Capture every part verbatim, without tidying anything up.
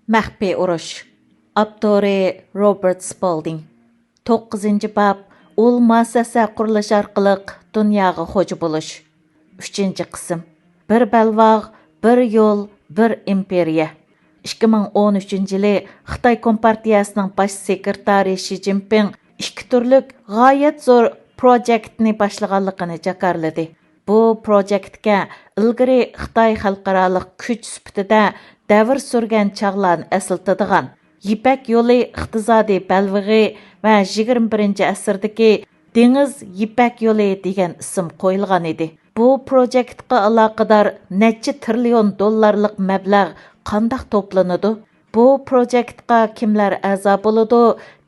مەخپىي ئۇرۇش. ئاپتورى: روبېرت سپالدىڭ. توققۇزىنچى باب. ئۇل مۇئەسسەسە قۇرۇلۇش ئارقىلىق دۇنياغا خوجا بولۇش. ئۈچىنچى قىسىم. بىر بەلباغ، بىر يول، بىر ئىمپېرىيە. ئىككى مىڭ ئون ئۈچىنچى يىلى خىتاي كومپارتىيەسىنىڭ باش سېكرېتارى شى جىنپىڭ ئىككى تۈرلۈك غايەت زور پروجېكتنى باشلىغانلىقىنى جاكارلىدى. بۇ پروجېكتكە ئىلگىرى خىتاي خەلقئارالىق كۈچ سۈپىتىدە دەۋر سۈرگەن چاغلارنى ئەسلىتىدىغان يىپەك يولى ئىقتىسادىي بەلبېغى ۋە يىگىرمە بىرىنچى ئەسىردىكى دېڭىز يىپەك يولى دېگەن ئىسىم قويۇلغان ئىدى. بۇ پروجېكتقا ئالاقىدار نەچچە تىرىليون دوللارلىق مەبلەغ قانداق توپلىنىدۇ؟ بۇ پروجېكتقا كىملەر ئەزا بولىدۇ؟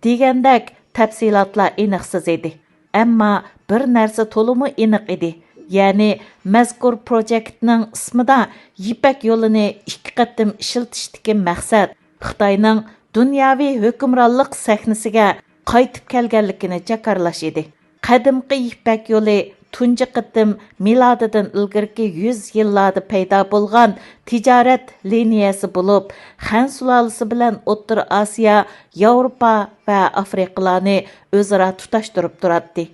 دېگەندەك تەپسىلاتلار ئېنىقسىز ئىدى. ئەمما بىر نەرسە تولىمۇ ئېنىق ئىدى، يەنى مەزكۇر پروجېكتنىڭ ئىسمىدا يىپەك يولىنى ئىككى قېتىم ئىشلىتىشتىكى مەقسەت خىتاينىڭ دۇنياۋى ھۆكۈمرانلىق سەھنىسىگە قايتىپ كەلگەنلىكىنى جاكارلاش ئىدى. قەدىمكى يىپەك يولى تۇنجى قېتىم مىلادىدىن ئىلگىرىكى يۈز يىللاردا پەيدا بولغان تىجارەت لىنىيەسى بولۇپ، خەن سۇلالىسى بىلەن ئوتتۇرا ئاسىيا، ياۋروپا ۋە ئافرىقىلارنى ئۆزئارا تۇتاشتۇرۇپ تۇراتتى.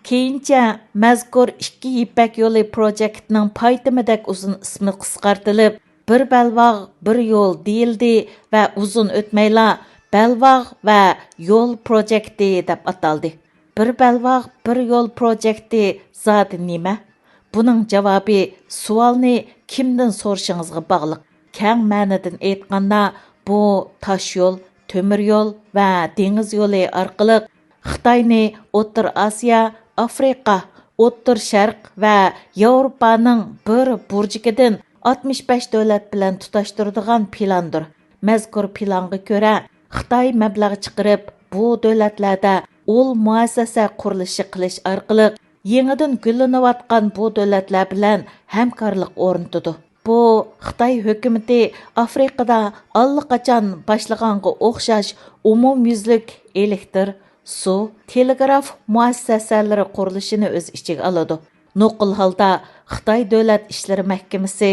كېيىنچە مەزكۇر ئىككى يىپەك يولى پروجېكتىنىڭ پايتىمىدەك ئۇزۇن ئىسمى قىسقارتىلىپ، بىر بەلباغ، بىر يول دېيىلدى ۋە ئۇزۇن ئۆتمەيلا بەلباغ ۋە يول پروجېكتى دەپ ئاتالدى. بىر بەلباغ، بىر يول پروجېكتى زادى نېمە؟ بۇنىڭ جاۋابى سوئالنى كىمدىن سورىشىڭىزغا باغلىق. كەڭ مەنىدىن ئېيتقاندا، بۇ تاش يول، تۆمۈر يول ۋە دېڭىز يولى ئارقىلىق خىتاينى ئوتتۇرا ئاسىيا، ئافرىقا، ئوتتۇرا شەرق ۋە ياۋروپانىڭ بىر بۇرجىكىدىن ئاتمىش بەش دۆلەت بىلەن تۇتاشتۇرىدىغان پىلاندۇر. مەزكۇر پىلانغا كۆرە، خىتاي مەبلەغ چىقىرىپ، بۇ دۆلەتلەردە ئۇل مۇئەسسەسە قۇرۇلۇشى قىلىش ئارقىلىق يېڭىدىن گۈللىنىۋاتقان بۇ دۆلەتلەر بىلەن ھەمكارلىق ئورنىتىدۇ. بۇ خىتاي ھۆكۈمىتى ئافرىقىدا ئاللىقاچان باشلىغانغا ئوخشاش ئومۇميۈزلۈك ئېلېكتىر، سۇ، تېلېگراف مۇئەسسەسەلىرى قۇرۇلۇشىنى ئۆز ئىچىگە ئالىدۇ. نوقۇل ھالدا خىتاي دۆلەت ئىشلىرى مەھكىمىسى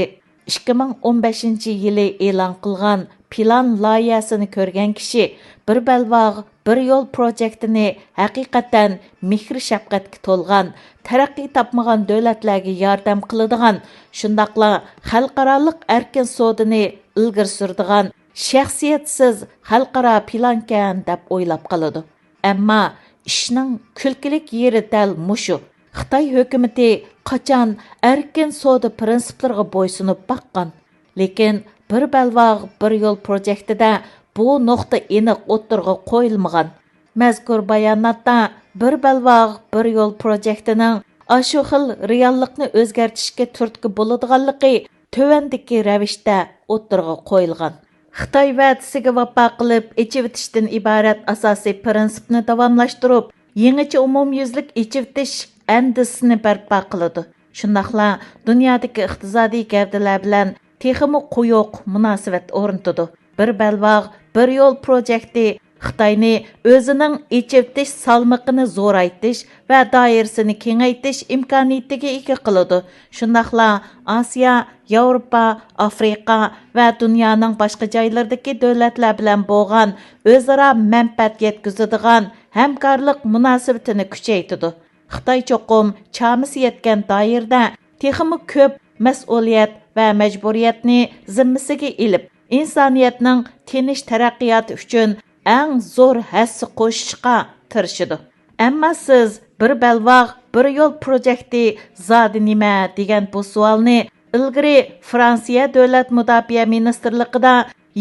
ئىككى مىڭ ئون بەشىنچى يىلى ئېلان قىلغان پىلان لايىھەسىنى كۆرگەن كىشى بىر بەلباغ، بىر يول پروجېكتىنى ھەقىقەتەن مېھرى شەپقەتكە تولغان، تەرەققىي تاپمىغان دۆلەتلەرگە ياردەم قىلىدىغان، شۇنداقلا خەلقئارالىق ئەركىن سودىنى ئىلگىرى سۈرىدىغان شەخسىيەتسىز خەلقئارا پىلانكەن دەپ ئويلاپ قالىدۇ. ئەمما ئىشنىڭ كۈلكىلىك يېرى دەل مۇشۇ. خىتاي ھۆكۈمىتى قاچان ئەركىن سودا پىرىنسىپلىرىغا بويسۇنۇپ باققان؟ لېكىن بىر بەلباغ، بىر يول پروجېكتىدا بۇ نۇقتا ئېنىق ئوتتۇرىغا قويۇلمىغان. مەزكۇر باياناتتا بىر بەلباغ، بىر يول پروجېكتىنىڭ ئاشۇ خىل رېئاللىقنى ئۆزگەرتىشكە تۈرتكە بولىدىغانلىقى تۆۋەندىكى رەۋىشتە ئوتتۇرىغا قويۇلغان. خىتاي ۋەدىسىگە ۋاپا قىلىپ، ئېچىۋېتىشتىن ئىبارەت ئاساسىي پىرىنسىپنى داۋاملاشتۇرۇپ، يېڭىچە ئومۇميۈزلۈك ئېچىۋېتىش ئەندىزىسىنى بەرپا قىلىدۇ. شۇنداقلا دۇنيادىكى ئىقتىسادىي گەۋدىلەر بىلەن تېخىمۇ قويۇق مۇناسىۋەت ئورنىتىدۇ. بىر بەلباغ، بىر يول پروجېكتى خىتاينى ئۆزىنىڭ ئېچىۋېتىش سالمىقىنى زورايتىش ۋە دائىرىسىنى كېڭەيتىش ئىمكانىيىتىگە ئىگە قىلىدۇ. شۇنداقلا ئاسىيا، ياۋروپا، ئافرىقا ۋە دۇنيانىڭ باشقا جايلىرىدىكى دۆلەتلەر بىلەن بولغان ئۆزئارا مەنپەئەت يەتكۈزىدىغان ھەمكارلىق مۇناسىۋىتىنى كۈچەيتىدۇ. خىتاي چوقۇم چامىسى يەتكەن دائىرىدە تېخىمۇ كۆپ مەسئۇلىيەت ۋە مەجبۇرىيەتنى زىممىسىگە ئېلىپ، ئىنسانىيەتنىڭ تىنچ تەرەققىياتى ئۈچۈن ئەڭ زور ھەسسە قوشۇشقا تىرىشىدۇ. ئەمما سىز بىر بەلباغ، بىر يول پروجېكتى زادى نېمە دېگەن بۇ سوئالنى ئىلگىرى فرانسىيە دۆلەت مۇداپىئە مىنىستىرلىقىدا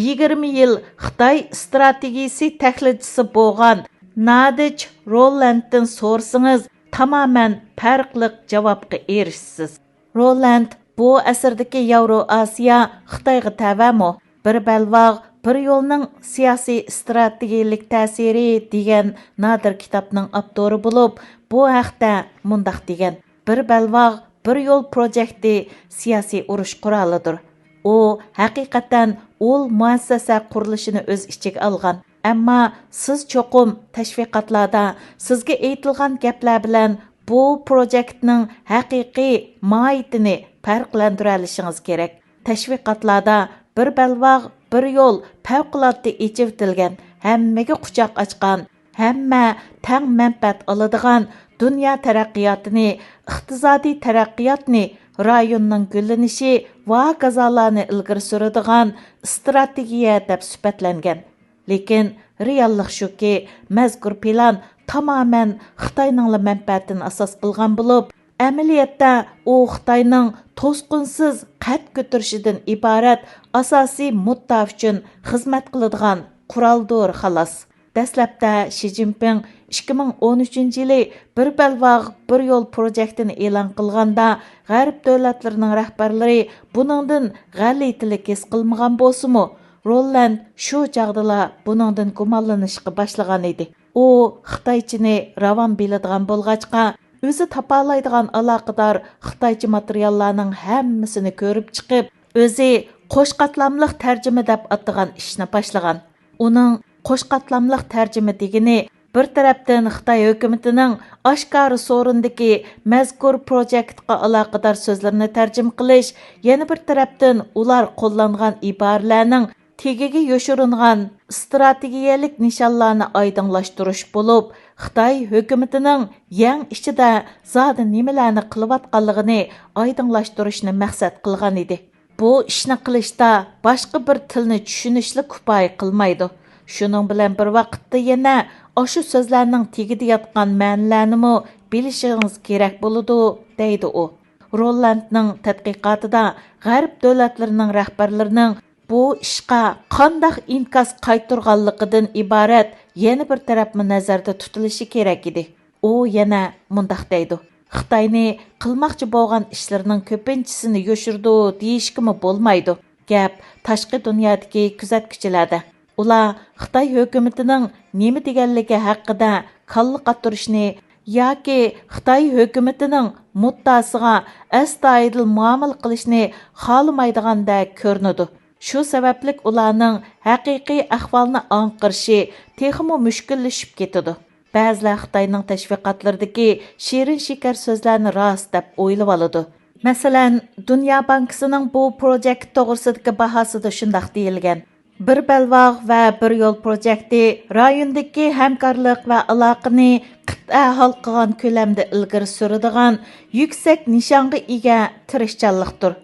يىگىرمە يىل خىتاي ئىستراتېگىيىسى تەھلىلچىسى بولغان نادىچ روللاندتىن سورىسىڭىز، تامامەن پەرقلىق جاۋابقا ئېرىشىسىز. روللاند بۇ ئەسىردىكى ياۋرو ئاسىيا خىتايغا تەۋەمۇ؟ بىر بەلباغ، بىر يولنىڭ سىياسىي ئىستراتېگىيىلىك تەسىرى دېگەن نادىر كىتابنىڭ ئاپتورى بولۇپ، بۇ ھەقتە مۇنداق دېگەن: بىر بەلباغ، بىر يول پروجېكتى سىياسىي ئۇرۇش قورالىدۇر. ئۇ ھەقىقەتەن ئۇل مۇئەسسەسە قۇرۇلۇشىنى ئۆز ئىچىگە ئالغان. ئەمما سىز چوقۇم تەشۋىقاتلاردا سىزگە ئېيتىلغان گەپلەر بىلەن بۇ پروجېكتنىڭ ھەقىقىي ماھىيىتىنى پەرقلەندۈرەلىشىڭىز كېرەك. تەشۋىقاتلاردا بىر بەلباغ، بىر يول پەۋقۇلئاددە ئېچىۋېتىلگەن، ھەممىگە قۇچاق ئاچقان، ھەممە تەڭ مەنپەئەت ئالىدىغان دۇنيا تەرەققىياتىنى، ئىقتىسادىي تەرەققىياتنى، رايوننىڭ گۈللىنىشى ۋە ھاكازالارنى ئىلگىرى سۈرىدىغان ئىستراتېگىيە دەپ سۈپەتلەنگەن. لېكىن رېئاللىق شۇكى، مەزكۇر پىلان تامامەن خىتاينىڭلا مەنپەئەتىنى ئاساس قىلغان بولۇپ، ئەمەلىيەتتە ئۇ خىتاينىڭ توسقۇنسىز قەد كۆتۈرۈشىدىن ئىبارەت ئاساسىي مۇددىئا ئۈچۈن خىزمەت قىلىدىغان قورالدۇر، خالاس. دەسلەپتە شى جىنپىڭ ئىككى مىڭ ئون ئۈچىنچى يىلى بىر بەلباغ، بىر يول پروجېكتىنى ئېلان قىلغاندا، غەرب دۆلەتلىرىنىڭ رەھبەرلىرى بۇنىڭدىن غەلىتىلىك ھېس قىلمىغان بولسىمۇ، روللاند شۇ چاغدىلا بۇنىڭدىن گۇمانلىنىشقا باشلىغان ئىدى. ئۇ خىتايچىنى راۋان بىلىدىغان بولغاچقا، ئۆزى تاپالايدىغان ئالاقىدار خىتايچە ماتېرىياللارنىڭ ھەممىسىنى كۆرۈپ چىقىپ، ئۆزى قوش قاتلاملىق تەرجىمە دەپ ئاتىغان ئىشنى باشلىغان. ئۇنىڭ قوش قاتلاملىق تەرجىمە دېگىنى، بىر تەرەپتىن خىتاي ھۆكۈمىتىنىڭ ئاشكارا سورۇندىكى مەزكۇر پروجېكتقا ئالاقىدار سۆزلىرىنى تەرجىمە قىلىش، يەنە بىر تەرەپتىن ئۇلار قوللانغان ئىبارىلەرنىڭ تېگىگە يوشۇرۇنغان ئىستراتېگىيەلىك نىشانلارنى ئايدىڭلاشتۇرۇش بولۇپ، خىتاي ھۆكۈمىتىنىڭ يەڭ ئىچىدە زادى نېمىلەرنى قىلىۋاتقانلىقىنى ئايدىڭلاشتۇرۇشنى مەقسەت قىلغان ئىدى. بۇ ئىشنى قىلىشتا باشقا بىر تىلنى چۈشىنىشلا كۇپايە قىلمايدۇ. شۇنىڭ بىلەن بىر ۋاقىتتا يەنە ئاشۇ سۆزلەرنىڭ تېگىدە ياتقان مەنىلەرنىمۇ بىلىشىڭىز كېرەك بولىدۇ، دەيدۇ ئۇ. روللاندنىڭ تەتقىقاتىدا غەرب دۆلەتلىرىنىڭ رەھبەرلىرىنىڭ بۇ ئىشقا قانداق ئىنكاس قايتۇرغانلىقىدىن ئىبارەت يەنە بىر تەرەپمۇ نەزەردە تۇتۇلۇشى كېرەك ئىدى. ئۇ يەنە مۇنداق دەيدۇ: «خىتاينى قىلماقچى بولغان ئىشلىرىنىڭ كۆپىنچىسىنى يوشۇرىدۇ دېيىشكىمۇ بولمايدۇ. گەپ تاشقى دۇنيادىكى كۆزەتكۈچىلەردە. ئۇلار خىتاي ھۆكۈمىتىنىڭ نېمە دېگەنلىكى ھەققىدە كاللا قاتۇرۇشنى ياكى خىتاي ھۆكۈمىتىنىڭ مۇددىئاسىغا ئەستايىدىل مۇئامىلە قىلىشنى خالىمايدىغاندەك كۆرۈنىدۇ. شۇ سەۋەبلىك ئۇلارنىڭ ھەقىقىي ئەھۋالنى ئاڭقىرىشى تېخىمۇ مۈشكۈللىشىپ كېتىدۇ.» بەزىلەر خىتاينىڭ تەشۋىقاتلىرىدىكى شېرىن شېكەر سۆزلەرنى راست دەپ ئويلىۋالىدۇ. مەسىلەن، دۇنيا بانكىسىنىڭ بۇ پروجېكت توغرىسىدىكى باھاسىدا شۇنداق دېيىلگەن: «بىر بەلباغ ۋە بىر يول پروجېكتى رايوندىكى ھەمكارلىق ۋە ئالاقىنى قىتئە ھالقىغان كۆلەمدە ئىلگىرى سۈرىدىغان يۈكسەك نىشانغا ئىگە تىرىشچانلىقتۇر.»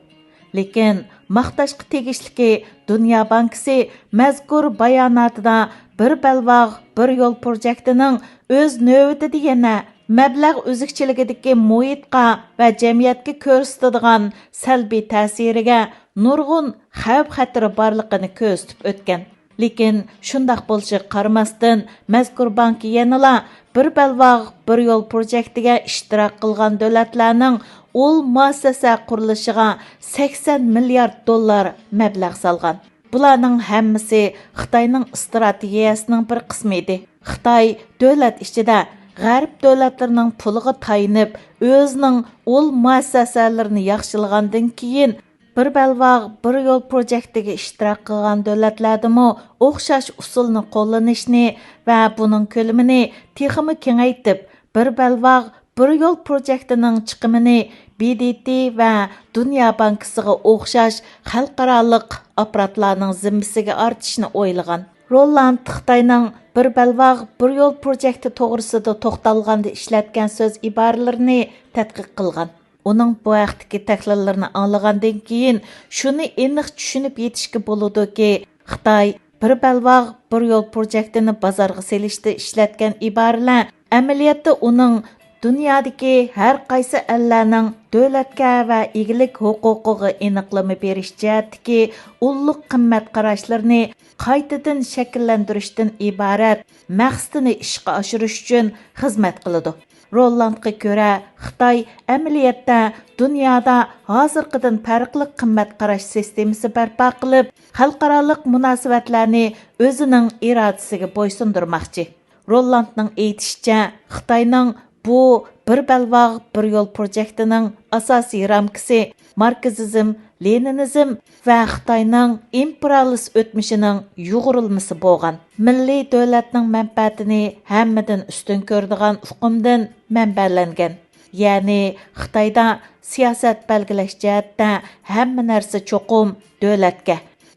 لېكىن ماختاشقا تېگىشلىكى، دۇنيا بانكىسى مەزكۇر باياناتىدا بىر بەلباغ، بىر يول پروجېكتىنىڭ ئۆز نۆۋىتىدە يەنە مەبلەغ ئۈزۈكچىلىكىدىكى مۇھىتقا ۋە جەمئىيەتكە كۆرسىتىدىغان سەلبىي تەسىرىگە نۇرغۇن خەۋپ-خەتىرى بارلىقىنى كۆرسىتىپ ئۆتكەن. لېكىن شۇنداق بولۇشىغا قارىماستىن، مەزكۇر بانكا يەنىلا بىر بەلباغ، بىر يول پروجېكتىگە ئىشتىراك قىلغان دۆلەتلەرنىڭ ئۇل مۇئەسسەسە قۇرۇلۇشىغا سەكسەن مىليارد دوللار مەبلەغ سالغان. بۇلارنىڭ ھەممىسى خىتاينىڭ ئىستراتېگىيەسىنىڭ بىر قىسمى ئىدى. خىتاي دۆلەت ئىچىدە غەرب دۆلەتلىرىنىڭ پۇلىغا تايىنىپ، ئۆزىنىڭ ئۇل مۇئەسسەسەلىرىنى ياخشىلىغاندىن كېيىن، بىر بەلباغ، بىر يول پروجېكتىگە ئىشتىراك قىلغان دۆلەتلەردىمۇ ئوخشاش ئۇسۇلنى قوللىنىشنى ۋە بۇنىڭ كۆلىمىنى تېخىمۇ كېڭەيتىپ، بىر بەلباغ، بىر يول پروجېكتىنىڭ چىقىمىنى بى دې تې ۋە دۇنيا بانكىسىغا ئوخشاش خەلقئارالىق ئاپپاراتلارنىڭ زىممىسىگە ئارتىشنى ئويلىغان. روللاند خىتاينىڭ بىر بەلباغ، بىر يول پروجېكتى توغرىسىدا توختالغاندا ئىشلەتكەن سۆز ئىبارىلىرىنى تەتقىق قىلغان. ئۇنىڭ بۇ ھەقتىكى تەھلىللىرىنى ئاڭلىغاندىن كېيىن، شۇنى ئېنىق چۈشىنىپ يېتىشكە بولىدۇكى، خىتاي بىر بەلباغ، بىر يول پروجېكتىنى بازارغا سېلىشتا ئىشلەتكەن ئىبارىلەر ئەمەلىيەتتە ئۇنىڭ دۇنيادىكى ھەر قايسى ئەللەرنىڭ دۆلەتكە ۋە ئىگىلىك ھوقۇقىغا ئېنىقلىما بېرىش جەھەتتىكى ئۇللۇق قىممەت قاراشلىرىنى قايتىدىن شەكىللەندۈرۈشتىن ئىبارەت مەقسىتىنى ئىشقا ئاشۇرۇش ئۈچۈن خىزمەت قىلىدۇ. روللاندقا كۆرە، خىتاي ئەمەلىيەتتە دۇنيادا ھازىرقىدىن پەرقلىق قىممەت قاراش سىستېمىسى بەرپا قىلىپ، خەلقئارالىق مۇناسىۋەتلەرنى ئۆزىنىڭ ئىرادىسىگە بويسۇندۇرماقچى. روللاندنىڭ ئېيتىشىچە، خىتاينىڭ بۇ بىر بەلباغ، بىر يول پروجېكتىنىڭ ئاساسىي رامكىسى ماركسىزم، لېنىنىزم ۋە خىتاينىڭ ئىمپېرىيالىست ئۆتمۈشىنىڭ يۇغۇرۇلمىسى بولغان، مىللىي دۆلەتنىڭ مەنپەئەتىنى ھەممىدىن ئۈستۈن كۆرىدىغان ئۇقۇمدىن مەنبەلەنگەن. يەنى خىتايدا سىياسەت بەلگىلەش جەھەتتە ھەممە نەرسە چوقۇم دۆلەتكە،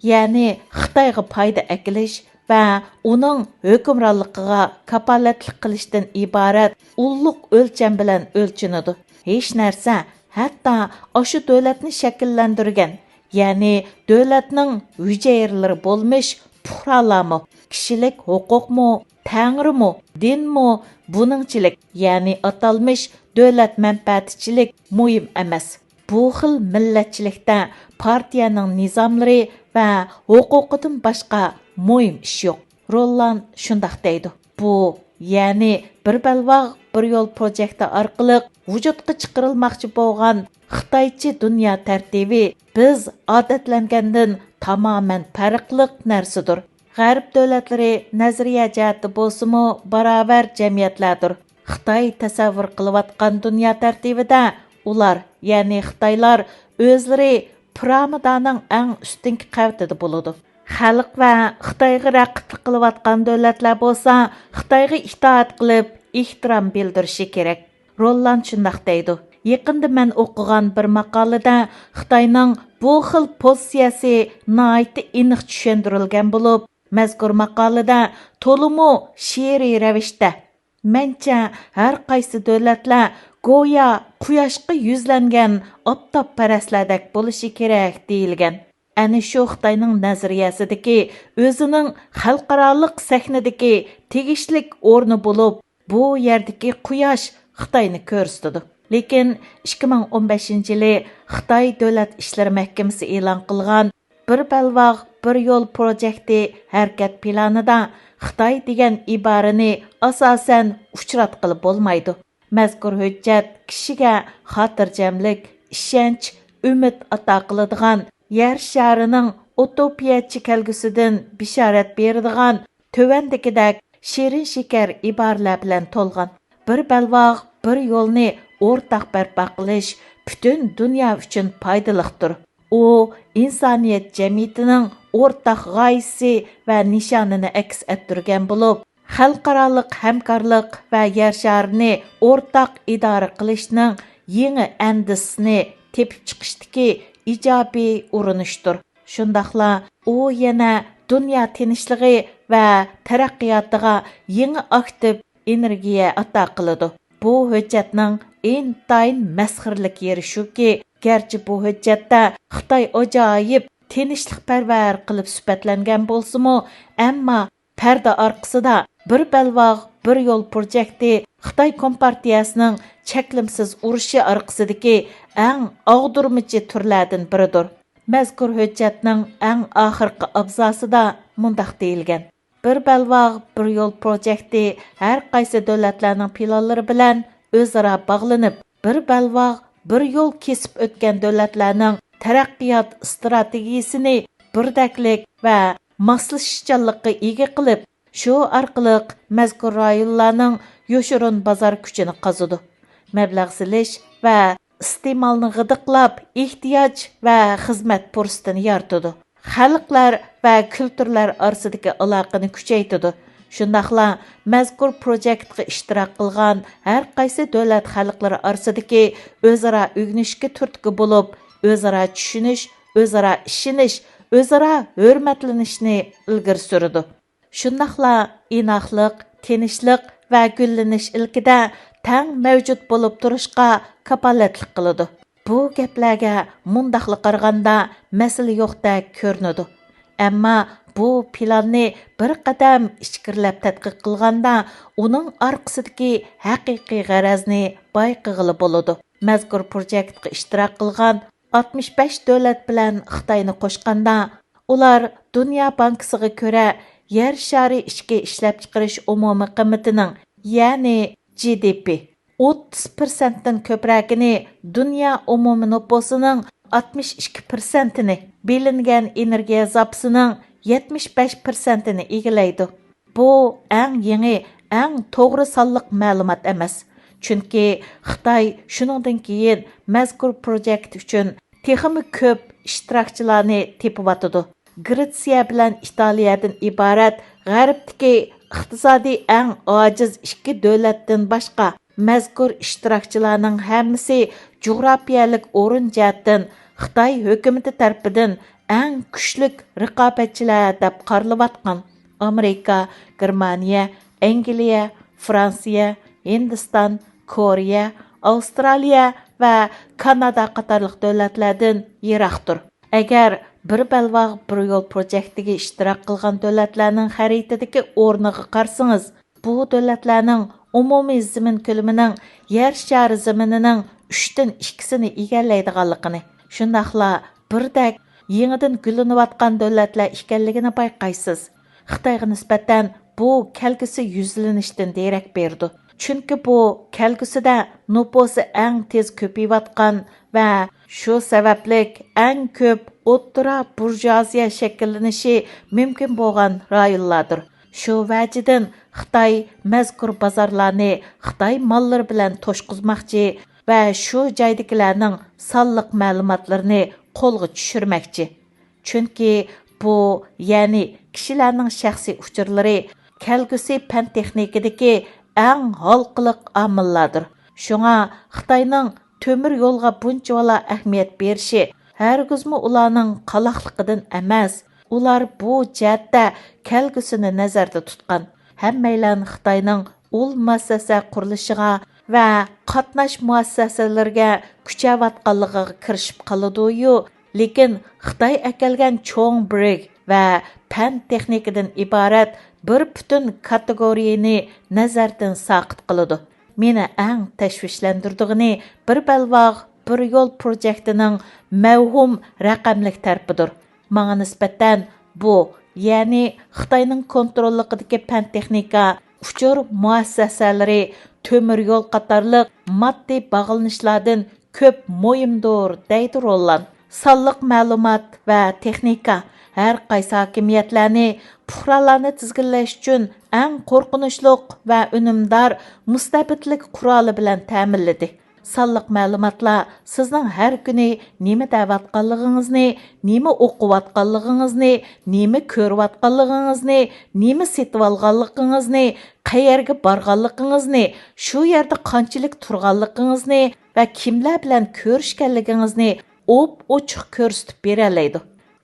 يەنى خىتايغا پايدا ئەكېلىش ۋە ئۇنىڭ ھۆكۈمرانلىقىغا كاپالەتلىك قىلىشتىن ئىبارەت ئۇللۇق ئۆلچەم بىلەن ئۆلچىنىدۇ. ھېچ نەرسە، ھەتتا ئاشۇ دۆلەتنى شەكىللەندۈرگەن، يەنى دۆلەتنىڭ ھۈجەيرىلىرى بولمىش پۇقرالارمۇ، كىشىلىك ھوقۇقمۇ، تەڭرىمۇ، دىنمۇ، بۇنىڭچىلىك، يەنى ئاتالمىش دۆلەت مەنپەئەتىچىلىك مۇھىم ئەمەس. بۇ خىل مىللەتچىلىكتە پارتىيەنىڭ نىزاملىرى ۋە ھوقۇقىدىن باشقا مۇھىم ئىش يوق. روللان شۇنداق دەيدۇ. بۇ، يەنى بىر بەلباغ، بىر يول پروجېكتى ئارقىلىق ۋۇجۇدقا چىقىرىلماقچى بولغان خىتايچە دۇنيا تەرتىپى بىز ئادەتلەنگەندىن تامامەن پەرقلىق نەرسىدۇر. غەرب دۆلەتلىرى نەزەرىيە جەھەتتە بولسىمۇ باراۋەر جەمئىيەتلەردۇر. خىتاي تەسەۋۋۇر قىلىۋاتقان دۇنيا تەرتىپىدە ئۇلار، يەنى خىتايلار ئۆزلىرى پىرامىدانىڭ ئەڭ ئۈستۈنكى قەۋىتىدە بولىدۇ. خەلق ۋە خىتايغا رەقىبلىك قىلىۋاتقان دۆلەتلەر بولسا خىتايغا ئىتائەت قىلىپ، ئېھتىرام بىلدۈرۈشى كېرەك. روللان شۇنداق دەيدۇ. يېقىندا مەن ئوقۇغان بىر ماقالىدە خىتاينىڭ بۇ خىل پوزىتسىيەسى ناھايىتى ئېنىق چۈشەندۈرۈلگەن بولۇپ، مەزكۇر ماقالىدە تولىمۇ شېئىرىي رەۋىشتە، مەنچە، ھەر قايسى دۆلەتلەر گويا قۇياشقا يۈزلەنگەن ئاپتاپپەرەسلەردەك بولۇشى كېرەك، دېيىلگەن. ئەنە شۇ خىتاينىڭ نەزەرىيەسىدىكى ئۆزىنىڭ خەلقئارالىق سەھنىدىكى تېگىشلىك ئورنى بولۇپ، بۇ يەردىكى قۇياش خىتاينى كۆرسىتىدۇ. لېكىن ئىككى مىڭ ئون بەشىنچى يىلى خىتاي دۆلەت ئىشلىرى مەھكىمىسى ئېلان قىلغان بىر بەلباغ، بىر يول پروجېكتى ھەرىكەت پىلانىدا خىتاي دېگەن ئىبارىنى ئاساسەن ئۇچراتقىلى بولمايدۇ. مەزكۇر ھۆججەت كىشىگە خاتىرجەملىك، ئىشەنچ، ئۈمىد ئاتا قىلىدىغان، يەر شارىنىڭ ئۇتوپىيەچى كەلگۈسىدىن بېشارەت بېرىدىغان تۆۋەندىكىدەك شېرىن شېكەر ئىبارىلەر بىلەن تولغان. بىر بەلباغ، بىر يولنى ئورتاق بەرپا قىلىش پۈتۈن دۇنيا ئۈچۈن پايدىلىقتۇر. ئۇ ئىنسانىيەت جەمئىيىتىنىڭ ئورتاق غايىسى ۋە نىشانىنى ئەكس ئەتتۈرگەن بولۇپ، خەلقئارالىق ھەمكارلىق ۋە يەر شارىنى ئورتاق ئىدارە قىلىشنىڭ يېڭى ئەندىزىسىنى تېپىپ چىقىشتىكى ئىجابىي ئۇرۇنۇشتۇر. شۇنداقلا ئۇ يەنە دۇنيا تىنچلىقى ۋە تەرەققىياتىغا يېڭى ئاكتىپ ئېنېرگىيە ئاتا قىلىدۇ. بۇ ھۆججەتنىڭ ئىنتايىن مەسخىرىلىك يېرى شۇكى، گەرچە بۇ ھۆججەتتە خىتاي ئاجايىپ تىنچلىقپەرۋەر قىلىپ سۈپەتلەنگەن بولسىمۇ، ئەمما پەردە ئارقىسىدا بىر بەلباغ، بىر يول پروجېكتى خىتاي كومپارتىيەسىنىڭ چەكلىمىسىز ئۇرۇشى ئارقىسىدىكى ئەڭ ئاغدۇرمىچى تۈرلەردىن بىرىدۇر. مەزكۇر ھۆججەتنىڭ ئەڭ ئاخىرقى ئابزاسىدا مۇنداق دېيىلگەن: بىر بەلباغ، بىر يول پروجېكتى ھەر قايسى دۆلەتلەرنىڭ پىلانلىرى بىلەن ئۆزئارا باغلىنىپ، بىر بەلباغ، بىر يول كېسىپ ئۆتكەن دۆلەتلەرنىڭ تەرەققىيات ئىستراتېگىيىسىنى بىردەكلىك ۋە ماسلىشىشچانلىققا ئىگە قىلىپ، شۇ ئارقىلىق مەزكۇر رايونلارنىڭ يوشۇرۇن بازار كۈچىنى قازىدۇ، مەبلەغ سېلىش ۋە ئىستېمالنى غىدىقلاپ، ئېھتىياج ۋە خىزمەت پۇرسىتىنى يارىتىدۇ. خەلقلەر ۋە كۈلتۈرلەر ئارىسىدىكى ئالاقىنى كۈچەيتىدۇ. شۇنداقلا مەزكۇر پروجېكتقا ئىشتىراك قىلغان ھەر قايسى دۆلەت خەلقلىرى ئارىسىدىكى ئۆزئارا ئۆگىنىشكە تۈرتكە بولۇپ، ئۆزئارا چۈشىنىش، ئۆزئارا ئىشىنىش، ئۆزئارا ھۆرمەتلىنىشنى ئىلگىرى سۈرىدۇ. شۇنداقلا ئىناقلىق، تىنچلىق ۋە گۈللىنىش ئىلكىدە تەڭ مەۋجۇت بولۇپ تۇرۇشقا كاپالەتلىك قىلىدۇ. بۇ گەپلەرگە مۇنداقلا قارىغاندا مەسىلە يوقتەك كۆرۈنىدۇ. ئەمما بۇ پىلاننى بىر قەدەم ئىچكىرىلەپ تەتقىق قىلغاندا، ئۇنىڭ ئارقىسىدىكى ھەقىقىي غەرەزنى بايقىغىلى بولىدۇ. مەزكۇر پروجېكتقا ئىشتىراك قىلغان ئاتمىش بەش دۆلەت بىلەن خىتاينى قوشقاندا، ئۇلار دۇنيا بانكىسىغا كۆرە، يەر شارى ئىچكى ئىشلەپچىقىرىش ئومۇمىي قىممىتىنىڭ، يەنى جى دى پى، ئوتتۇز پىرسەنتتىن كۆپرەكىنى، دۇنيا ئومۇمىي نوپۇسىنىڭ ئاتمىش ئىككى پىرسەنتىنى، بىلىنگەن ئېنېرگىيە زاپىسىنىڭ يەتمىش بەش پىرسەنتىنى ئىگىلەيدۇ. بۇ ئەڭ يېڭى، ئەڭ توغرا سانلىق مەلۇمات ئەمەس. چۈنكى خىتاي شۇنىڭدىن كېيىن مەزكۇر پروجېكت ئۈچۈن تېخىمۇ كۆپ ئىشتىراكچىلارنى تېپىۋاتىدۇ. گرېتسىيە بىلەن ئىتالىيەدىن ئىبارەت غەربتىكى ئىقتىسادىي ئەڭ ئاجىز ئىككى دۆلەتتىن باشقا، مەزكۇر ئىشتىراكچىلارنىڭ ھەممىسى جۇغراپىيەلىك ئورۇن جەھەتتىن خىتاي ھۆكۈمىتى تەرىپىدىن ئەڭ كۈچلۈك رىقابەتچىلەر دەپ قارىلىۋاتقان ئامېرىكا، گېرمانىيە، ئەنگلىيە، فرانسىيە، ھىندىستان، كورېيە، ئاۋسترالىيە ۋە كانادا قاتارلىق دۆلەتلەردىن يىراقتۇر. ئەگەر بىر بەلباغ، بىر يول پروجېكتىگە ئىشتىراك قىلغان دۆلەتلەرنىڭ خەرىتىدىكى ئورنىغا قارىسىڭىز، بۇ دۆلەتلەرنىڭ ئومۇمىي زېمىن كۆلىمىنىڭ يەر شارى زېمىنىنىڭ ئۈچتىن ئىككىسىنى ئىگىلەيدىغانلىقىنى، شۇنداقلا بىردەك يېڭىدىن گۈللىنىۋاتقان دۆلەتلەر ئىكەنلىكىنى بايقايسىز. خىتايغا نىسبەتەن بۇ كەلگۈسى يۈزلىنىشتىن دېرەك بېرىدۇ. چۈنكى بۇ كەلگۈسىدە نوپۇسى ئەڭ تېز كۆپىيىۋاتقان ۋە شۇ سەۋەبلىك ئەڭ كۆپ ئوتتۇرا بۇرژۇئازىيە شەكىللىنىشى مۇمكىن بولغان رايونلاردۇر. شۇ ۋەجىدىن خىتاي مەزكۇر بازارلارنى خىتاي ماللىرى بىلەن توشقۇزماقچى ۋە شۇ جايدىكىلەرنىڭ سانلىق مەلۇماتلىرىنى قولغا چۈشۈرمەكچى. چۈنكى بۇ، يەنى كىشىلەرنىڭ شەخسىي ئۇچۇرلىرى كەلگۈسى پەن تېخنىكىدىكى ئەڭ ھالقىلىق ئامىللاردۇر. شۇڭا خىتاينىڭ تۆمۈر يولغا بۇنچىۋالا ئەھمىيەت بېرىشى ھەرگىزمۇ ئۇلارنىڭ قالاقلىقىدىن ئەمەس. ئۇلار بۇ جەھەتتە كەلگۈسىنى نەزەردە تۇتقان. ھەممەيلەن خىتاينىڭ ئۇل مۇئەسسەسە قۇرۇلۇشىغا ۋە قاتناش مۇئەسسەسەلىرىگە كۈچەۋاتقانلىقىغا كىرىشىپ قالىدۇ-يۇ، لېكىن خىتاي ئەكەلگەن چوڭ بىرىك ۋە پەن تېخنىكىدىن ئىبارەت بىر پۈتۈن كاتېگورىيىنى نەزەردىن ساقىت قىلىدۇ. مېنى ئەڭ تەشۋىشلەندۈرىدىغىنى بىر بەلباغ، بىر يول پروجېكتىنىڭ مەۋھۇم رەقەملىك تەرىپىدۇر. ماڭا نىسبەتەن بۇ، يەنى خىتاينىڭ كونتروللۇقىدىكى پەن تېخنىكا، ئۇچۇر مۇئەسسەسەلىرى، تۆمۈر يول قاتارلىق ماددىي باغلىنىشلاردىن كۆپ مۇھىمدۇر، دەيدۇ روللان. سانلىق مەلۇمات ۋە تېخنىكا ھەر قايسى ھاكىمىيەتلەرنى پۇقرالارنى تىزگىنلەش ئۈچۈن ئەڭ قورقۇنچلۇق ۋە ئۈنۈمدار مۇستەبىتلىك قورالى بىلەن تەمىنلىدى. سانلىق مەلۇماتلار سىزنىڭ ھەر كۈنى نېمە دەۋاتقانلىقىڭىزنى، نېمە ئوقۇۋاتقانلىقىڭىزنى، نېمە كۆرۈۋاتقانلىقىڭىزنى، نېمە سېتىۋالغانلىقىڭىزنى، قەيەرگە بارغانلىقىڭىزنى، شۇ يەردە قانچىلىك تۇرغانلىقىڭىزنى ۋە كىملەر بىلەن كۆرۈشكەنلىكىڭىزنى ئوپئوچۇق كۆرسىتىپ بېرەلەيدۇ.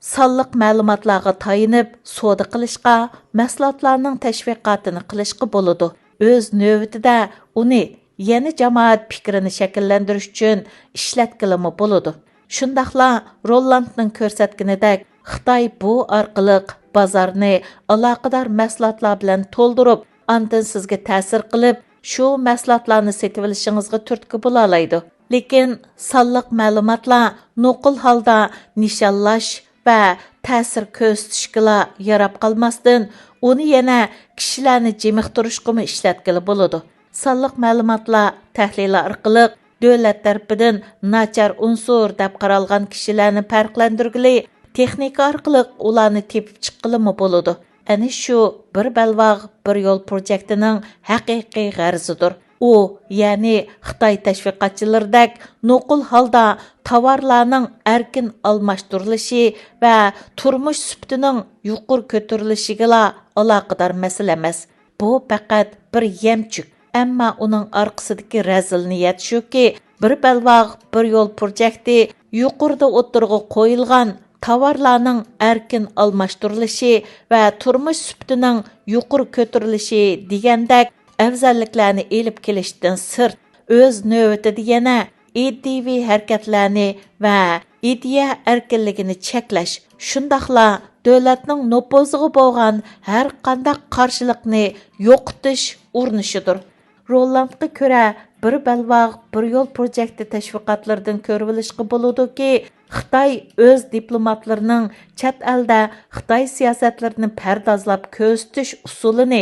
سانلىق مەلۇماتلارغا تايىنىپ سودا قىلىشقا، مەھسۇلاتلارنىڭ تەشۋىقاتىنى قىلىشقا بولىدۇ. ئۆز نۆۋىتىدە ئۇنى يەنە جامائەت پىكرىنى شەكىللەندۈرۈش ئۈچۈن ئىشلەتكىلىمۇ بولىدۇ. شۇنداقلا روللاندنىڭ كۆرسەتكىنىدەك، خىتاي بۇ ئارقىلىق بازارنى ئالاقىدار مەھسۇلاتلار بىلەن تولدۇرۇپ، ئاندىن سىزگە تەسىر قىلىپ، شۇ مەھسۇلاتلارنى سېتىۋېلىشىڭىزغا تۈرتكە بولالايدۇ. لېكىن سانلىق مەلۇماتلار نوقۇل ھالدا نىشانلاش ۋە تەسىر كۆرسىتىشكىلا ياراپ قالماستىن، ئۇنى يەنە كىشىلەرنى جىمىقتۇرۇشقىمۇ ئىشلەتكىلى بولىدۇ. سانلىق مەلۇماتلار تەھلىلى ئارقىلىق دۆلەت تەرىپىدىن ناچار ئۇنسۇر دەپ قارالغان كىشىلەرنى پەرقلەندۈرگىلى، تېخنىكا ئارقىلىق ئۇلارنى تېپىپ چىققىلىمۇ بولىدۇ. ئەنە شۇ بىر بەلباغ، بىر يول پروجېكتىنىڭ ھەقىقىي غەرىزىدۇر. ئۇ، يەنى خىتاي تەشۋىقاتچىلىرىدەك نوقۇل ھالدا تاۋارلارنىڭ ئەركىن ئالماشتۇرۇلۇشى ۋە تۇرمۇش سۈپىتىنىڭ يۇقىرى كۆتۈرۈلۈشىگىلا ئالاقىدار مەسىلە ئەمەس. بۇ پەقەت بىر يەمچۈك. ئەمما ئۇنىڭ ئارقىسىدىكى رەزىل نىيەت شۇكى، بىر بەلباغ، بىر يول پروجېكتى يۇقىرىدا ئوتتۇرىغا قويۇلغان تاۋارلارنىڭ ئەركىن ئالماشتۇرۇلۇشى ۋە تۇرمۇش سۈپىتىنىڭ يۇقىرى كۆتۈرۈلۈشى دېگەندەك ئەۋزەللىكلەرنى ئېلىپ كېلىشتىن سىرت، ئۆز نۆۋىتىدە يەنە ئىدىيىۋى ھەرىكەتلەرنى ۋە ئىدىيە ئەركىنلىكىنى چەكلەش، شۇنداقلا دۆلەتنىڭ نوپۇزىغا بولغان ھەر قانداق قارشىلىقنى يوقىتىش ئۇرۇنۇشىدۇر. روللاندقا كۆرە، بىر بەلباغ، بىر يول پروجېكتى تەشۋىقاتلىرىدىن كۆرۈۋېلىشقا بولىدۇكى، خىتاي ئۆز دىپلوماتلىرىنىڭ چەت ئەلدە خىتاي سىياسەتلىرىنى پەردازلاپ كۆرسىتىش ئۇسۇلىنى،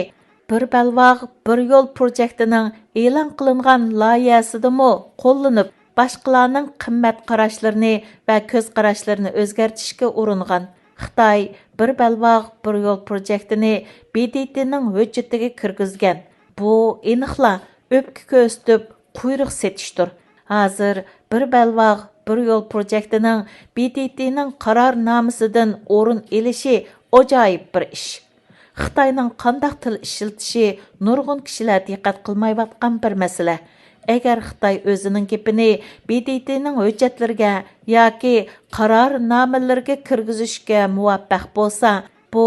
بىر بەلباغ، بىر يول پروجېكتىنىڭ ئېلان قىلىنغان لايىھەسىدىمۇ قوللىنىپ، باشقىلارنىڭ قىممەت قاراشلىرىنى ۋە كۆز قاراشلىرىنى ئۆزگەرتىشكە ئۇرۇنغان. خىتاي بىر بەلباغ، بىر يول پروجېكتىنى ب د ت نىڭ ھۆججىتىگە كىرگۈزگەن. بۇ ئېنىقلا ئۆپكە كۆرسىتىپ، قۇيرۇق سېتىشتۇر. ھازىر بىر بەلباغ، بىر يول پروجېكتىنىڭ ب د ت نىڭ قارارنامىسىدىن ئورۇن ئېلىشى ئاجايىپ بىر ئىش. خىتاينىڭ قانداق تىل ئىشلىتىشى نۇرغۇن كىشىلەر دىققەت قىلمايۋاتقان بىر مەسىلە. ئەگەر خىتاي ئۆزىنىڭ گېپىنى ب د ت نىڭ ھۆججەتلىرىگە ياكى قارارنامىلىرىگە كىرگۈزۈشكە مۇۋەپپەق بولسا، بۇ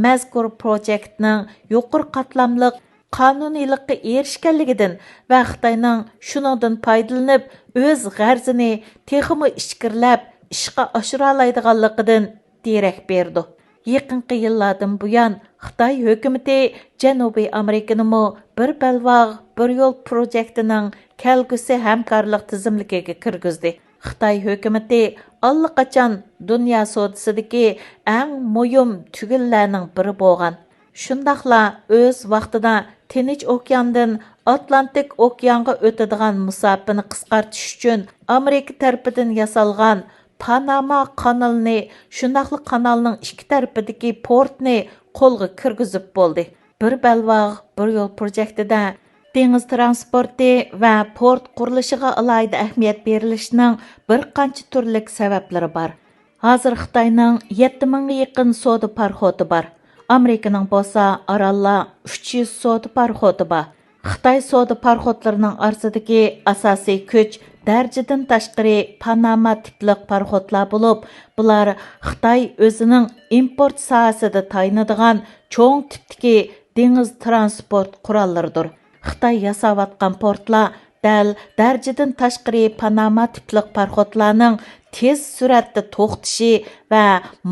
مەزكۇر پروجېكتنىڭ يۇقىرى قاتلاملىق قانۇنىيلىققا ئېرىشكەنلىكىدىن ۋە خىتاينىڭ شۇنىڭدىن پايدىلىنىپ، ئۆز غەرىزىنى تېخىمۇ ئىچكىرىلەپ ئىشقا ئاشۇرالايدىغانلىقىدىن دېرەك بېرىدۇ. يېقىنقى يىللاردىن بۇيان، خىتاي ھۆكۈمىتى جەنۇبىي ئامېرىكىنىمۇ بىر بەلباغ، بىر يول پروجېكتىنىڭ كەلگۈسى ھەمكارلىق تىزىملىكىگە كىرگۈزدى. خىتاي ھۆكۈمىتى ئاللىقاچان دۇنيا سودىسىدىكى ئەڭ مۇھىم تۈگۈنلەرنىڭ بىرى بولغان. شۇنداقلا ئۆز ۋاقتىدا تىنچ ئوكياندىن ئاتلانتىك ئوكيانغا ئۆتىدىغان مۇساپىنى قىسقارتىش ئۈچۈن ئامېرىكا تەرىپىدىن ياسالغان پاناما قانىلىنى، شۇنداقلا قانالنىڭ ئىككى تەرىپىدىكى پورتنى قولغا كىرگۈزۈپ بولدى. بىر بەلباغ، بىر يول پروجېكتىدا دېڭىز ترانسپورتى ۋە پورت قۇرۇلۇشىغا ئالاھىدە ئەھمىيەت بېرىلىشىنىڭ بىر قانچە تۈرلۈك سەۋەبلىرى بار. ھازىر خىتاينىڭ يەتتە مىڭغا يېقىن سودا پاراخوتى بار. ئامېرىكىنىڭ بولسا ئارانلا ئۈچ يۈز سودا پاراخوتى بار. خىتاي سودا پاراخوتلىرىنىڭ ئارىسىدىكى ئاساسىي كۈچ دەرىجىدىن تاشقىرى پاناما تىپلىق پاراخوتلار بولۇپ، بۇلار خىتاي ئۆزىنىڭ ئىمپورت ساھەسىدە تايىنىدىغان چوڭ تىپتىكى دېڭىز ترانسپورت قوراللىرىدۇر. خىتاي ياساۋاتقان پورتلار دەل دەرىجىدىن تاشقىرى پاناما تىپلىق پاراخوتلارنىڭ تېز سۈرئەتتە توختىشى ۋە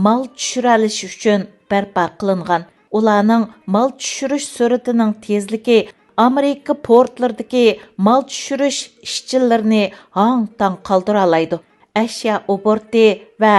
مال چۈشۈرەلىشى ئۈچۈن بەرپا قىلىنغان. ئۇلارنىڭ مال چۈشۈرۈش سۈرئىتىنىڭ تېزلىكى ئامېرىكا پورتلىرىدىكى مال چۈشۈرۈش ئىشچىلىرىنى ھاڭ-تاڭ قالدۇرالايدۇ. ئەشيا ئوبوروتى ۋە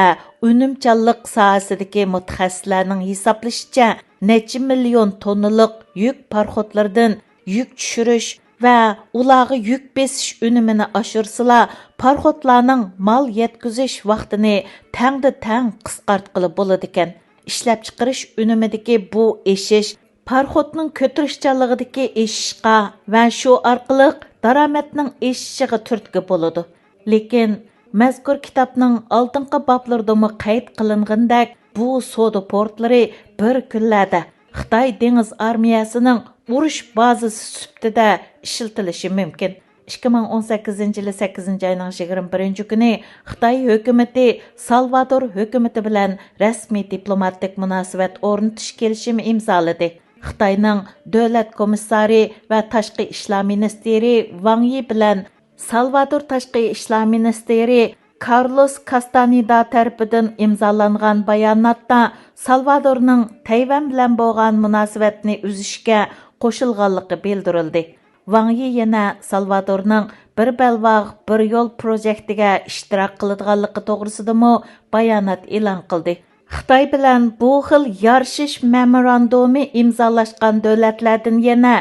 ئۈنۈمچانلىق ساھەسىدىكى مۇتەخەسسىسلەرنىڭ ھېسابلىشىچە، نەچچە مىليون توننىلىق يۈك پاراخوتلىرىدىن يۈك چۈشۈرۈش ۋە ئۇلارغا يۈك بېسىش ئۈنۈمىنى ئاشۇرسىلا، پاراخوتلارنىڭ مال يەتكۈزۈش ۋاقتىنى تەڭدە تەڭ قىسقارتقىلى بولىدىكەن. ئىشلەپچىقىرىش ئۈنۈمىدىكى بۇ ئېشىش پاراخوتنىڭ كۆتۈرۈشچانلىقىدىكى ئېشىشقا ۋە شۇ ئارقىلىق دارامەتنىڭ ئېشىشىغا تۈرتكە بولىدۇ. لېكىن مەزكۇر كىتابنىڭ ئالدىنقى بابلىرىدىمۇ قەيت قىلىنغىنىدەك، بۇ سودا پورتلىرى بىر كۈنلەردە خىتاي دېڭىز ئارمىيەسىنىڭ ئۇرۇش بازىسى سۈپىتىدە ئىشلىتىلىشى مۇمكىن. ئىككى مىڭ ئون سەككىزىنچى يىلى سەككىزىنچى ئاينىڭ يىگىرمە بىرىنچى كۈنى خىتاي ھۆكۈمىتى سالۋادور ھۆكۈمىتى بىلەن رەسمىي دىپلوماتىك مۇناسىۋەت ئورنىتىش كېلىشىمى ئىمزالىدى. خىتاينىڭ دۆلەت كومىسسارى ۋە تاشقى ئىشلار مىنىستىرى ۋاڭ يى بىلەن سالۋادور تاشقى ئىشلار مىنىستىرى كارلوس كاستانيېدا تەرىپىدىن ئىمزالانغان باياناتتا سالۋادورنىڭ تەيۋەن بىلەن بولغان مۇناسىۋەتنى ئۈزۈشكە قوشۇلغانلىقى بىلدۈرۈلدى. ۋاڭ يى يەنە سالۋادورنىڭ بىر بەلباغ، بىر يول پروژېكتىگە ئىشتىراك قىلىدىغانلىقى توغرىسىدىمۇ بايانات ئېلان قىلدى. خىتاي بىلەن بۇ خىل يارىشىش مېمورانتۇمى ئىمزالاشقان دۆلەتلەردىن يەنە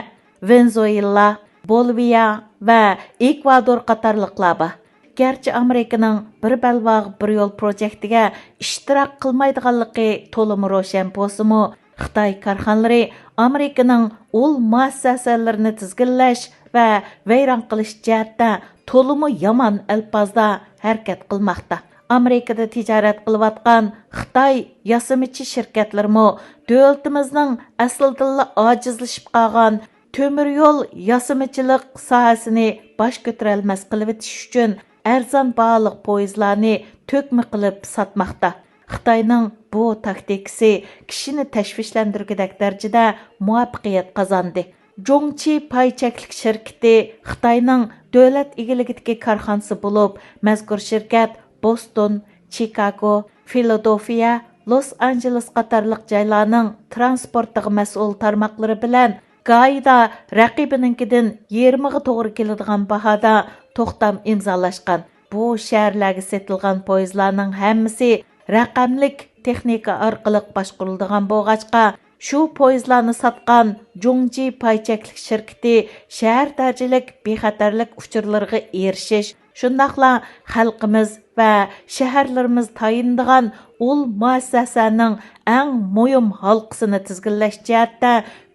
ۋېنېزۇېلا، بولىۋىيە ۋە ئېكۋادور قاتارلىقلار بار. گەرچە ئامېرىكىنىڭ بىر بەلباغ، بىر يول پروژېكتىگە ئىشتىراك قىلمايدىغانلىقى تولىمۇ روشەن بولسىمۇ، خىتاي كارخانىلىرى ئامېرىكىنىڭ ئۇل مۇئەسسەسەلىرىنى تىزگىنلەش ۋە ۋەيران قىلىش جەھەتتە تولىمۇ يامان ئەلپازدا ھەرىكەت قىلماقتا. ئامېرىكىدا تىجارەت قىلىۋاتقان خىتاي ياسىمىچى شىركەتلىرىمۇ دۆلىتىمىزنىڭ ئەسلىدىنلا ئاجىزلىشىپ قالغان تۆمۈر يول ياسىمىچىلىق ساھەسىنى باش كۆتۈرەلمەس قىلىۋېتىش ئۈچۈن ئەرزان باھالىق پويىزلارنى تۆكمە قىلىپ ساتماقتا. خىتاينىڭ بۇ تاكتىكىسى كىشىنى تەشۋىشلەندۈرگۈدەك دەرىجىدە مۇۋەپپەقىيەت قازاندى. جۇڭچى پاي چەكلىك شىركىتى خىتاينىڭ دۆلەت ئىگىلىكىدىكى كارخانىسى بولۇپ، مەزكۇر شىركەت بوستون، چىكاگو، فىلادېلفىيە، لوس ئانژېلېس قاتارلىق جايلارنىڭ ترانسپورتىغا مەسئۇل تارماقلىرى بىلەن گاھىدا رەقىبىنىڭكىدىن يېرىمىغا توغرا كېلىدىغان باھادا توختام ئىمزالاشقان. بۇ شەھەرلەرگە سېتىلغان پويىزلارنىڭ ھەممىسى رەقەملىك تېخنىكا ئارقىلىق باشقۇرۇلىدىغان بولغاچقا، شۇ پويىزلارنى ساتقان جۇڭجى پاي چەكلىك شىركىتى شەھەر دەرىجىلىك بىخەتەرلىك ئۇچۇرلىرىغا ئېرىشىش، شۇنداقلا خەلقىمىز ۋە شەھەرلىرىمىز تايىنىدىغان ئۇل مۇئەسسەسەنىڭ ئەڭ مۇھىم ھالقىسىنى تىزگىنلەش جەھەتتە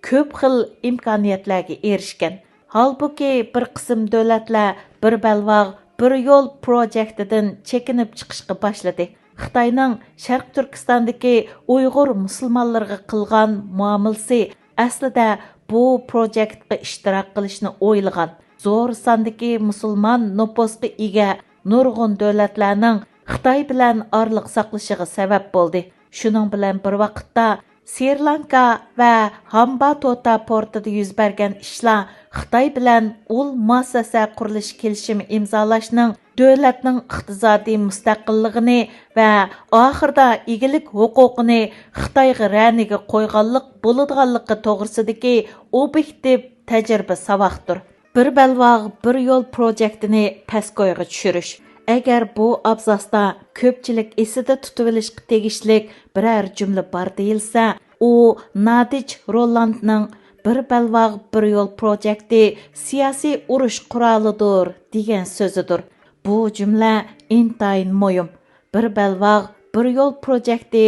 كۆپ خىل ئىمكانىيەتلەرگە ئېرىشكەن. ھالبۇكى، بىر قىسىم دۆلەتلەر بىر بەلباغ، بىر يول پروژېكتىدىن چېكىنىپ چىقىشقا باشلىدى. خىتاينىڭ شەرقىي تۈركىستاندىكى ئۇيغۇر مۇسۇلمانلىرىغا قىلغان مۇئامىلىسى ئەسلىدە بۇ پروژېكتقا ئىشتىراك قىلىشنى ئويلىغان، زور ساندىكى مۇسۇلمان نوپۇسقا ئىگە نۇرغۇن دۆلەتلەرنىڭ خىتاي بىلەن ئارىلىق ساقلىشىغا سەۋەب بولدى. شۇنىڭ بىلەن بىر ۋاقىتتا، سرى لانكا ۋە ھامباتوتا پورتىدا يۈز بەرگەن ئىشلار خىتاي بىلەن ئۇل مۇئەسسەسە قۇرۇلۇش كېلىشىمى ئىمزالاشنىڭ دۆلەتنىڭ ئىقتىسادىي مۇستەقىللىقىنى ۋە ئاخىرىدا ئىگىلىك ھوقۇقىنى خىتايغا رەنىگە قويغانلىق بولىدىغانلىقى توغرىسىدىكى ئوبيېكتىپ تەجرىبە ساۋاقتۇر. بىر بەلباغ، بىر يول پروجېكتىنى پەسكويغا چۈشۈرۈش. ئەگەر بۇ ئابزاستا كۆپچىلىك ئېسىدە تۇتۇۋېلىشقا تېگىشلىك بىرەر جۈملە بار دېيىلسە، ئۇ نادىچ روللاندنىڭ «بىر بەلباغ، بىر يول پروجېكتى سىياسىي ئۇرۇش قورالىدۇر» دېگەن سۆزىدۇر. بۇ جۈملە ئىنتايىن مۇھىم. بىر بەلباغ، بىر يول پروجېكتى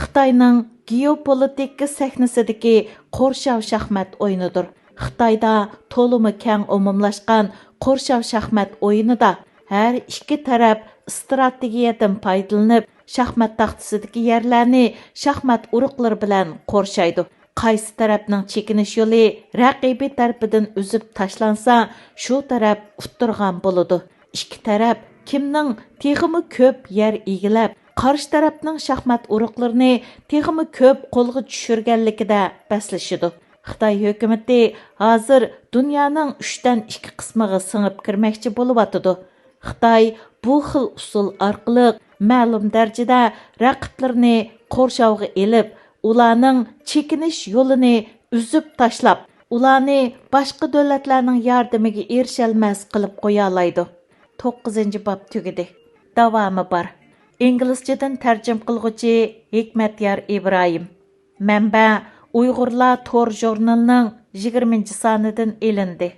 خىتاينىڭ گېئوپولىتىكا سەھنىسىدىكى قورشاۋ شاھمات ئويۇنىدۇر. خىتايدا تولىمۇ كەڭ ئومۇملاشقان قورشاۋ شاھمات ئويۇنىدا ھەر ئىككى تەرەپ ئىستراتېگىيەدىن پايدىلىنىپ، شاھمات تاختىسىدىكى يەرلەرنى شاھمات ئۇرۇقلىرى بىلەن قورشايدۇ. قايسى تەرەپنىڭ چېكىنىش يولى رەقىبى تەرىپىدىن ئۈزۈپ تاشلانسا، شۇ تەرەپ ئۇتتۇرغان بولىدۇ. ئىككى تەرەپ كىمنىڭ تېخىمۇ كۆپ يەر ئىگىلەپ، قارشى تەرەپنىڭ شاھمات ئۇرۇقلىرىنى تېخىمۇ كۆپ قولغا چۈشۈرگەنلىكىدە بەسلىشىدۇ. خىتاي ھۆكۈمىتى ھازىر دۇنيانىڭ ئۈچتىن ئىككى قىسمىغا سىڭىپ كىرمەكچى بولۇۋاتىدۇ. خىتاي بۇ خىل ئۇسۇل ئارقىلىق مەلۇم دەرىجىدە رەقىبلىرىنى قورشاۋغا ئېلىپ، ئۇلارنىڭ چېكىنىش يولىنى ئۈزۈپ تاشلاپ، ئۇلارنى باشقا دۆلەتلەرنىڭ ياردىمىگە ئېرىشەلمەس قىلىپ قويالايدۇ. توققۇزىنچى باب تۈگىدى. داۋامى بار. ئىنگلىزچىدىن تەرجىمە قىلغۇچى ھېكمەتيار ئىبراھىم. مەنبە: ئۇيغۇرلار تور ژۇرنىلىنىڭ يىگىرمىنچى سانىدىن ئېلىندى.